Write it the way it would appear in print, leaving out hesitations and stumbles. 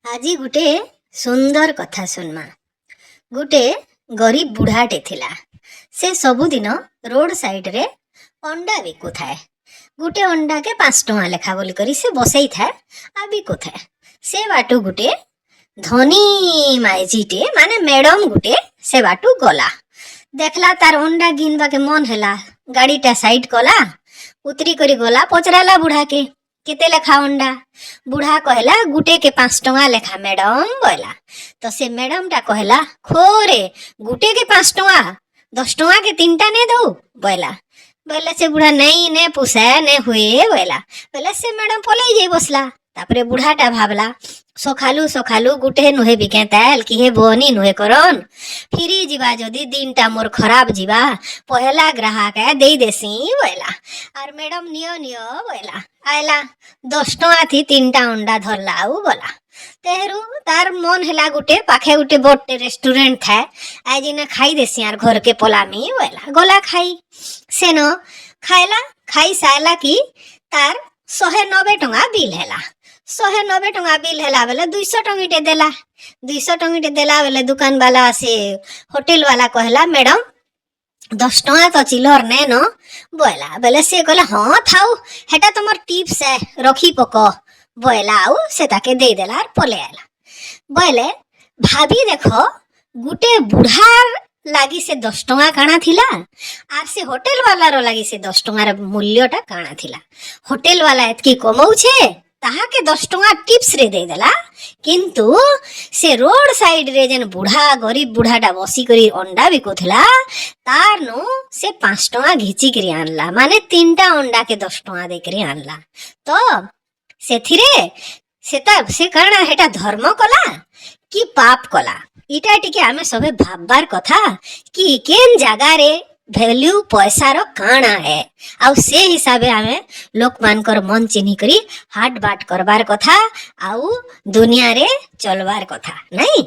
ଆଜି ଗୁଟେ ସୁନ୍ଦର କଥା ଶୁନ୍ମା। ଗୁଟେ ଗରିବ ବୁଢ଼ାଟେ ଥିଲା। ସେ ସବୁଦିନ ରୋଡ ସାଇଡରେ ଅଣ୍ଡା ବିକୁଥାଏ। ଗୁଟେ ଅଣ୍ଡାକେ 5 ଟଙ୍କା ଲେଖା ବୋଲିକରି ସେ ବସେଇଥାଏ ଆଉ ବିକୁଥାଏ। ସେ ବାଟୁ ଗୁଟେ ଧନୀ ମାଇଝିଟେ, ମାନେ ମ୍ୟାଡମ ଗୁଟେ ସେ ବାଟୁ ଗଲା। ଦେଖଲା, ତାର ଅଣ୍ଡା ଘିନବାକେ ମନ ହେଲା। ଗାଡ଼ିଟା ସାଇଡ କଲା, ଉତରି କରି ଗଲା, ପଚରାଲା ବୁଢ଼ାକେ, "କେତେ ଲେଖା ଅଣ୍ଡା?" ବୁଢ଼ା କହିଲା, "ଗୁଟେକେ 5 ଟଙ୍କା ଲେଖା ମ୍ୟାଡମ," କହିଲା। ତ ସେ ମ୍ୟାଡମଟା କହିଲା, "ଖୋରେ, ଗୁଟେକେ 5 ଟଙ୍କା, 10 ଟଙ୍କାକେ ତିନିଟା ନେ ଦଉ?" ବୋଇଲା। ବୋଇଲେ ସେ ବୁଢ଼ା, "ନାଇଁ, ନେ ପୁଷାଏ, ନେ ହୁଏ," ବୋଇଲା। ବୋଇଲେ ସେ ମ୍ୟାଡମ ପଲେଇ ଯାଇ ବସଲା। ତାପରେ ବୁଢ଼ାଟା ଭାବଲା, ସଖାଲୁ ସଖାଲୁ ଗୁଟେ ନୁହେଁ ବିକେ ତେଲ କିହେ ବନି ନୁହେଁ କରନ୍, ଫିରି ଯିବା ଯଦି ଦିନଟା ମୋର ଖରାପ ଯିବା, ପହେଲା ଗ୍ରାହକ ଦେଇ ଦେସି ବୋଇଲା। ଆର୍ ମ୍ୟାଡମ ନିଅ ନିଅ ବୋଇଲା। ଆଇଲା, 10 ଟଙ୍କା ଥି ତିନିଟା ଅଣ୍ଡା ଧରଲା ଆଉ ଗଲା। ତେହେରୁ ତାର ମନ ହେଲା, ଗୁଟେ ପାଖେ ଗୁଟେ ବଡ଼ଟେ ରେଷ୍ଟୁରାଣ୍ଟ ଥାଏ, ଆଜି ନା ଖାଇ ଦେସି ଆର୍ ଘରକେ ପଲାମି ବୋଇଲା। ଗଲା ଖାଇ। ସେନ ଖାଇଲା। ଖାଇ ସାଇଲା କି ତାର 190 ଟଙ୍କା ବିଲ୍ ହେଲା। 190 ଟଙ୍କା ବିଲ୍ ହେଲା ବେଲେ 200 ଟଙ୍କିଟେ ଦେଲା। 200 ଟଙ୍କିଟେ ଦେଲା ବେଲେ ଦୁକାନ ବାଲା, ସେ ହୋଟେଲ ବାଲା କହିଲା, "ମ୍ୟାଡମ, 10 ଟଙ୍କା ତ ଚିଲର ନେନ," ବୋଇଲା। ବେଲେ ସେ କହିଲା, "ହଁ ଥାଉ, ହେଟା ତମର ଟିପ୍ସ ହେ, ରଖି ପକ," ବୋଇଲା। ଆଉ ସେ ତାକେ ଦେଇଦେଲା ଆର୍ ପଲେଇ ଆଇଲା। ବୋଇଲେ ଭାବି ଦେଖ, ଗୁଟେ ବୁଢ଼ାର ଲାଗି ସେ 10 ଟଙ୍କା କାଣା ଥିଲା ଆର୍ ସେ ହୋଟେଲ ବାଲାର ଲାଗି ସେ 10 ଟଙ୍କାର ମୂଲ୍ୟଟା କାଣା ଥିଲା। ହୋଟେଲ ବାଲା ଏତ୍କି କମଉଛେ, ତାହାକେ 10 ଟଙ୍କା ଟିପ୍ସରେ ଦେଇଦେଲା। କିନ୍ତୁ ସେ ରୋଡ ସାଇଡରେ ଯେନ୍ ବୁଢ଼ା, ଗରିବ ବୁଢ଼ାଟା ବସିକରି ଅଣ୍ଡା ବିକୁଥିଲା, ତାର ନୁ ସେ 5 ଟଙ୍କା ଘିଚିକିରି ଆନଲା, ମାନେ ତିନିଟା ଅଣ୍ଡାକେ 10 ଟଙ୍କା ଦେଇକରି ଆନଲା। ତ ସେଥିରେ ସେଟା ସେ କାଣା ହେଟା ଧର୍ମ କଲା କି ପାପ କଲା? ଇଟା ଟିକେ ଆମେ ସବେ ଭାବବାର କଥା କି କେନ୍ ଜାଗାରେ ଭ୍ୟାଲ୍ୟୁ ପଇସାର କାଣା ହେ। ଆଉ ସେ ହିସାବେ ଆମେ ଲୋକମାନଙ୍କର ମନ ଚିହ୍ନି କରି ହାଟ ବାଟ କରବାର କଥା ଆଉ ଦୁନିଆରେ ଚଲବାର କଥା ନାଇଁ।